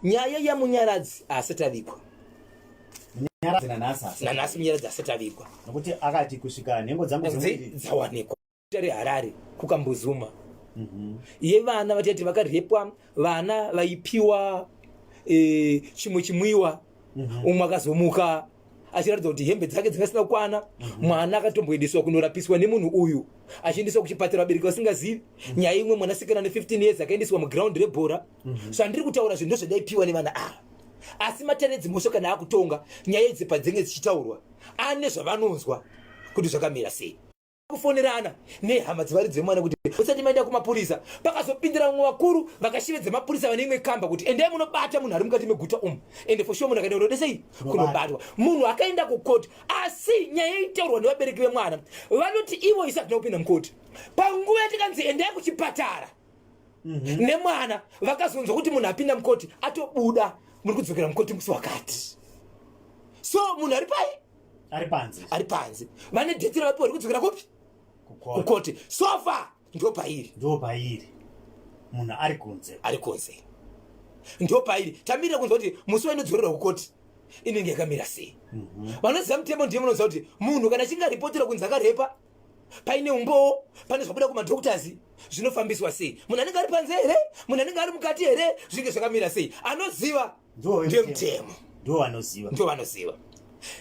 Nyaya yaMunyaradzi haasati avigwa. Munyaradzi nanhasi haasati. Nanhasi Munyaradzi haasati avigwa. Nokuti akati kusvika nhengo dzangu dzemuviri dzawanikwa. reHarare kuKambuzuma. Yevana vatati vakarepwa, vana vaipiwa e, chimwe chimwiwa. Umwe akazomuka achiratidza kuti hembe dzake dzingasina kukwana. Mwana akatomboendeswa kunorapiswa nemunhu uyu, achiendeswa kuchipatara vabereki vasingazivi. Nyaya imwe, mwanasikana ne15 years akaendeswa muground rebhora. Zvandiri kutaura zvinhu ndozvandaipiwa nevana ava, asi matare edzimhosva kana akutonga nyaya idzi padzinenge dzichitaurwa ane zvavanonzwa kuti zvakamira sei. Kufonerana nehama dzevaridzi vemwana kuti usati maenda kumapurisa. Pakazopindira vamwe vakuru vakashivedza mapurisa vane imwe kamba kuti endai munobata munhu ari mukati meguta umu. Ende for sure munhu akaenda kunode sei kunobatwa. Munhu akaenda kukoti, asi nyaya yaitaurwa nevabereki vemwana vanoti ivo isu hatina kupinda mukoti panguva yatikanzi endai kuchipatara nemwana. Vakazonzwa kuti munhu apinda mukoti atobuda, muri kudzokera mukoti musi wakati. So munhu ari pai? Ari panze. Ari panze. Vane date ravapiwa rekudzokera kupi? Kukoti. So far ndo pairi. Ndo pairi. Munhu ari kunze. Ari kunze. Ndo pairi. Tamirira kunzwa kuti musi wainodzorerwa kukoti inenge yakamira sei. Vanoziva mutemo ndiye munoziva kuti munhu kana achinge aripotera kunzi akarepa, paine umbowo, pane zvabuda kumadoctors, zvinofambiswa sei? Munhu anenge ari panze here? Munhu anenge ari mukati here? Zvinge zvakamira sei? Anoziva ndiye mutemo. Ndo vanoziva. Ndo vanoziva.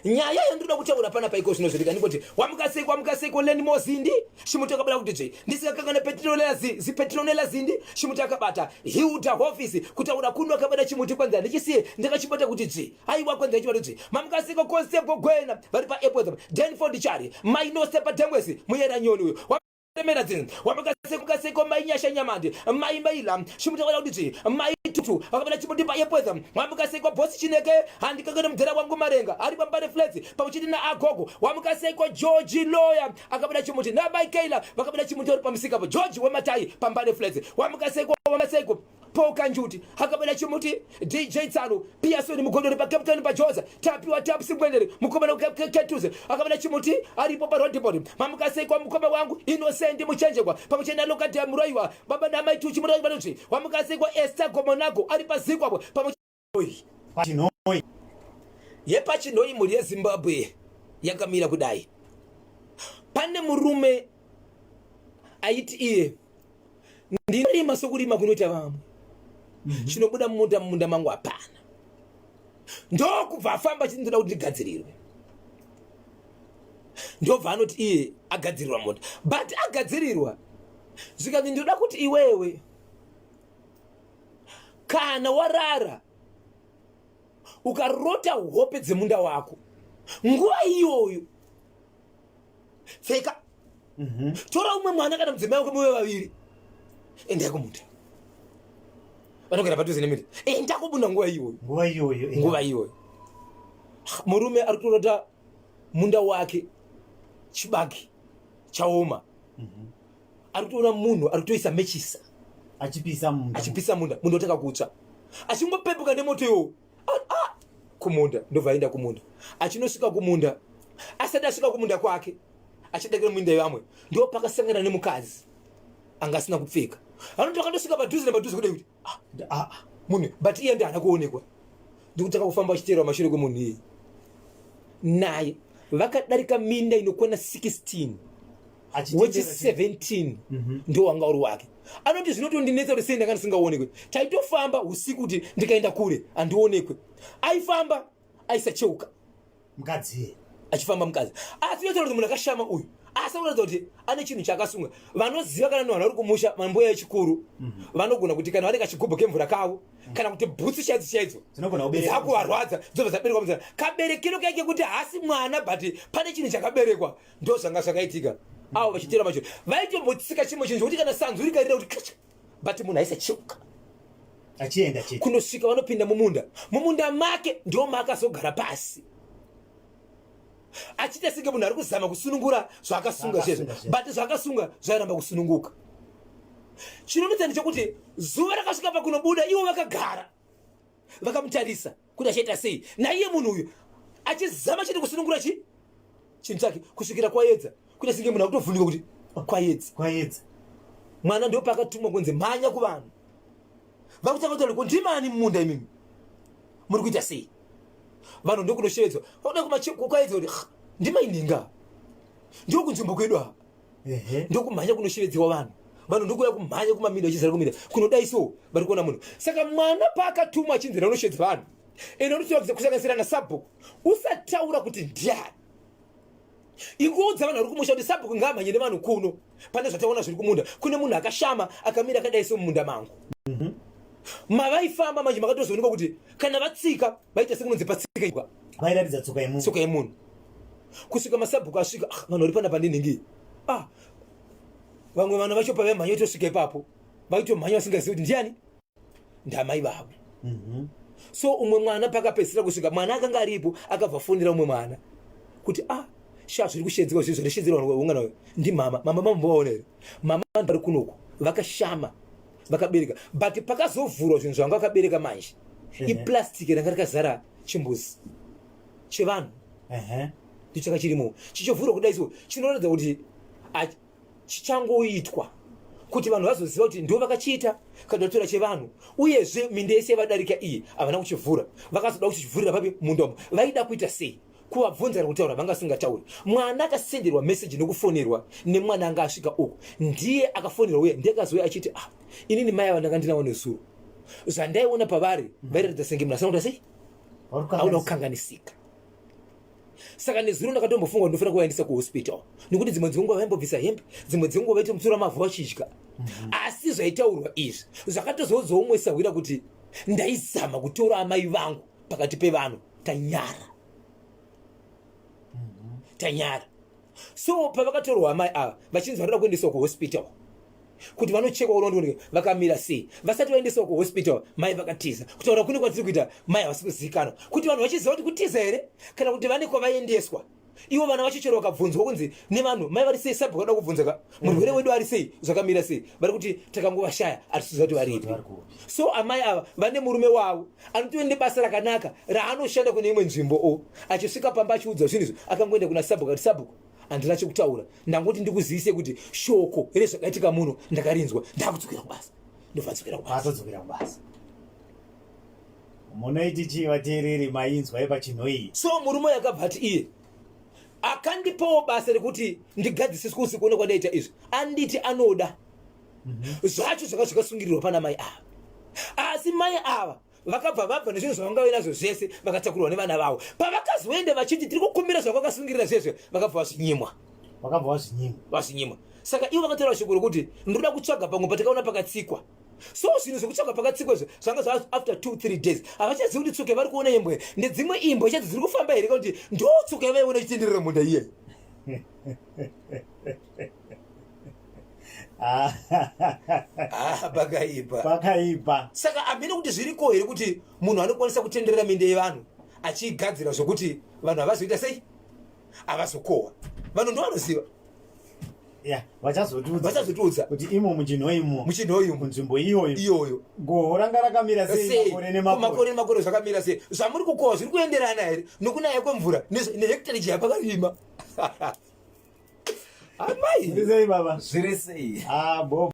Nyaya yandinoda kutaura panapa iko zvino zvirika ndikoti wamukasekwa, wamukasekwa Leni Mozindi chimuti akabata kuti dzve. Ndisikakangana Petronella zi Petronella Zindi chimuti akabata. Hilda Hofisi kutaura kuno akabata chimuti kwanzi handichisiye ndakachibata kuti dzve. Aiwa, kwanzi achibata dzve. Mamukasekwa Constable Gwena vari paAirport, Danford Chari, Mainose paDengwesi muyera nyoni uyo remera dzinzi. Wamakasekwa Mai Nyasha Nyamande, Mai Maila chimuti akabata kuti dzve. Mai Tutu vakabata chimuti paAirport. Wamakasekwa Bosi Chineke, handikangane mudhara wangu Marenga ari paMbare Flats pamwe naagogo. Wamakasekwa George Lawyer akabata chimuti naMai Keila vakabata chimuti vari pamusika po George wematai paMbare Flats. Wamakasekwa, wamasekwa Paul Kanjuti akabata chimuti, DJ Tsano Piasoni Mugodori paCaptain paJoza, Tapiwa Tapsi Ngwendere mukomana Ketuze akabata chimuti aripo paRodiport. Mamukasekwa mukoma wangu Innocent Muchenjekwa pamwe chete naLokadea Muroiwa, baba namai Tuchi Muroiwa vanozvi. Wamukasekwa Esther Gomonago ari pazikwapo pamwe Pachinhoi. YepaChinhoi, mhuri yeZimbabwe, yakamira kudai. Pane murume aiti iye ndinorima sokurima kunoita vamwe, chinobuda mumunda mangu hapana. Ndokubva afamba achiti ndoda kuti ndigadzirirwe. Ndobva anoti iye agadzirirwa munda, but agadzirirwa zvikanzi ndinoda kuti iwewe kana warara ukarota hope dzemunda wako, nguva iyoyo pfeka, tora umwe mwana kana mudzimai wako, muve vaviri, endai kumunda. Vanogara padhuze neminda. Enda kubunda nguva iyoyo. Nguva iyoyo. Nguva iyoyo murume ari kutorota munda wake, chibage chaoma, ari kutoona munhu ari kutoisa mechisa. Achipisa munda. Achipisa munda, munda otanga kutsva, achingopepuka nemoto iwowo. Ah, ah, kumunda. Ndobva aenda kumunda. Achinosvika kumunda, asati asvika kumunda kwake, achidakira muminda yevamwe, ndo pakasangana nemukadzi anga asina kupfeka. Vanoti vakandosvika padhuze nepadhuze kudai kuti ah, ah, munhu, but iye ndi haana kuonekwa. Ndikutanga kufamba achiteerwa mashure kwemunhu iyeye naye. Vakadarika minda inokwana 16, wechi 17 ndo wanga uri wake. Anoti zvinotondinetsa kuti sei ndanga ndisingaonekwe. Taitofamba usiku kuti ndikaenda kure handionekwe. Aifamba aisacheuka. Mukadzi. Achifamba mukadzi, asi yotaura kuti munhu akashama uyu, asi akuratidza kuti ane chinhu chaakasunga. Vanoziva kana vanhu vari kumusha, mambuya echikuru vanogona kuti kana vane kachigubhu kemvura kavo kana kuti bhutsu chaidzo chaidzo Dzinogona kubereka. Dzakuvarwadza, dzobva dzaberekwa munzira kaberekero kaike kuti haasi mwana, but pane chinhu chakaberekwa. Ndo zvanga zvakaitika. Avo vachitera macho vaitombotsika chimwe chinhu chokuti kana sanzu rikarira kuti kacha, but munhu aisacheuka. Achienda chete. Kunosvika vanopinda mumunda. Mumunda make ndo maakazogara pasi achiita senge munhu ari kuzama kusunungura zvaakasunga zvezvo, Zvaakasunga. But zvaakasunga zvairamba kusununguka. Chinonetsa ndechekuti zuva rakasvika pakunobuda, ivo vakagara vakamutarisa kuti achaita sei naiye munhu uyu, achizama chete kusunungura chi chinhu chake kusvikira kwaedza, kuita senge munhu akutovhunduka kuti kwaedza. Kwaedza. Mwana ndo paakatumwa kunzi mhanya kuvanhu. Vakutanga kutaura kuti ndimani mumunda imimi? Muri kuita sei? Vanhu ndokunoshevedzwa. Vanoda kumakukaedza kuti ndimaininga. Ndiko kunzvimbo kwedu apa. Ndokumhanya kunoshevedziwa vanhu. Vanhu ndokuuya kumhanya kumaminda vachizara kuminda. Kunodai so vari kuona munhu. Saka mwana paakatumwa achinzi unoshedza vanhu. Ende unotoa kusanganisira nasabhuku. Usataura kuti ndiani. Ingoudza vanhu vari kumusha kuti sabhuku ngaamhanye nevanhu kuno. Pane zvataona zviri kumunda. Kune munhu akashama akamira akadai so mumunda mangu. Mavaifamba manje makatozoonekwa kuti kana vatsika vaita sekunonzi patsika imbwa. Vairatidza tsoka yemunhu. Tsoka yemunhu. Kusvika masabhuku asvika, ah, vanhu vari panapa ndinhingi. Ah. Vamwe vana vacho pavaimhanya vachitosvika ipapo. Vaitomhanya vasingazivi kuti ndiani? Ndamai vavo. So umwe mwana pakapedzisira kusvika mwana akanga aripo akabva fonera umwe mwana kuti ah sha zviri kushedzwa zvinhu zvandishedzerwa ungana ndimama mama mama mbovaona here mama vari kunoku vakashama vakabereka but pakazovhurwa zvinhu zvanga vakabereka manje iplastic ranga rakazara chimbuzi chevanhu ndicho chaka chirimo chichovhurwa kudai so chinoratidza kuti chichangoitwa kuti vanhu vazoziva kuti ndivo vakachiita kana vatora chevanhu. Uyezve minda yese yavadarika iyi havana kuchivhura, vakazoda kuchivhurira papi munda umu. Vaida kuita sei? Kuvabvunza kana kutaura vanga vasingatauri. Mwana akasenderwa message nekufonerwa nemwana anga asvika uku, ndiye akafonerwa uye ndiye akazouya achiti ah, inini mai ava ndanga ndinawo nezuro, zvandaiona pavari vairatidza senge munhu asina kuita sei, auna kukanganisika. Saka nezuro ndakatombofunga kuti ndofanira kuvaendesa kuhospital nekuti dzimwe dzenguva vaimbobvisa hembe, dzimwe dzenguva vaitomutsura mavhu vachidya. Asi zvaitaurwa izvi zvakatozoudzawo umwe sahwira kuti ndaizama kutora amai vangu pakati pevanhu. Tanyara. Tanyara. So pavakatorwa amai ava vachinzi vanoda kuendeswa kuhospital kuti vanochekwa kuona vakamira sei, vasati vaendeswa kuhospital mai vakatiza. Kutaura kune kwatiri kuita mai havasi kuzivikanwa, kuti vanhu vachiziva kuti kutiza here kana kuti vane kwavaendeswa. Ivo vana vacho chero vakabvunzwa kunzi nevanhu mai vari sei, sabhuku vanoda kubvunza ka murwere wedu ari sei, zvakamira sei, vari kuti takangovashaya hatisiziva kuti varipi. So amai ava vane murume wavo anotove nebasa rakanaka raanoshanda kune imwe nzvimbo o achisvika pamba achiudzwa zvinhu izvi, akangoenda kuna sabhuku akati sabhuku handina chekutaura, ndangoti ndikuzivise kuti shoko rezvakaitika muno ndakarinzwa, ndakudzokera kubasa. Ndobva adzokera kubasa. Atodzokera kubasa. Munoiti chii vateereri mainzwa yepachinho iyi? So murume uyu akabva ati iye akandipawo basa rekuti ndigadzisiswe usiku kuona kwandaita izvi, anditi anoda zvacho zvanga zvakasungirirwa pana mai ava. Asi mai ava vakabva vabva nezvinhu zvavanga vainazvo zvese, vakatakurwa nevana vavo. Pavakazoenda vachiti tiri kukumbira zvavakasungirira zvezve, vakabva vazvinyimwa. Vakabva vazvinyimwa. Vazvinyimwa. Saka ivo vakataura shoko rokuti ndoda kutsvaga pamwe patakaona pakatsikwa. So zvinhu zvekutsvaga pakatsikwa izvo zvanga zva after 2-3 days. Havachazivi kuti tsoka yavari kuona imbwa ndedzimwe imbwa chadzo dziri kufamba here kana kuti ndo tsoka yavaiona ichitenderera munda iye. Ah, pakaipa. Pakaipa. Saka hameno kuti zviriko here kuti munhu anokwanisa kutenderera minda yevanhu achiigadzira zvokuti vanhu havazoita sei, havazokohwa. Vanhu ndo vanoziva. Yeah, vachazotiudza. Vachazotiudza kuti imo muchinho imo. Muchinho imo. Munzvimbo iyoyo. Iyoyo. Goho ranga rakamira sei makore nemakore. Makore nemakore zvakamira sei. Zvamuri kukohwa zviri kuenderana here nokunaya kwemvura nehekitari yapakarima. Amai. Zviri sei baba? Zviri sei? Ah, bo.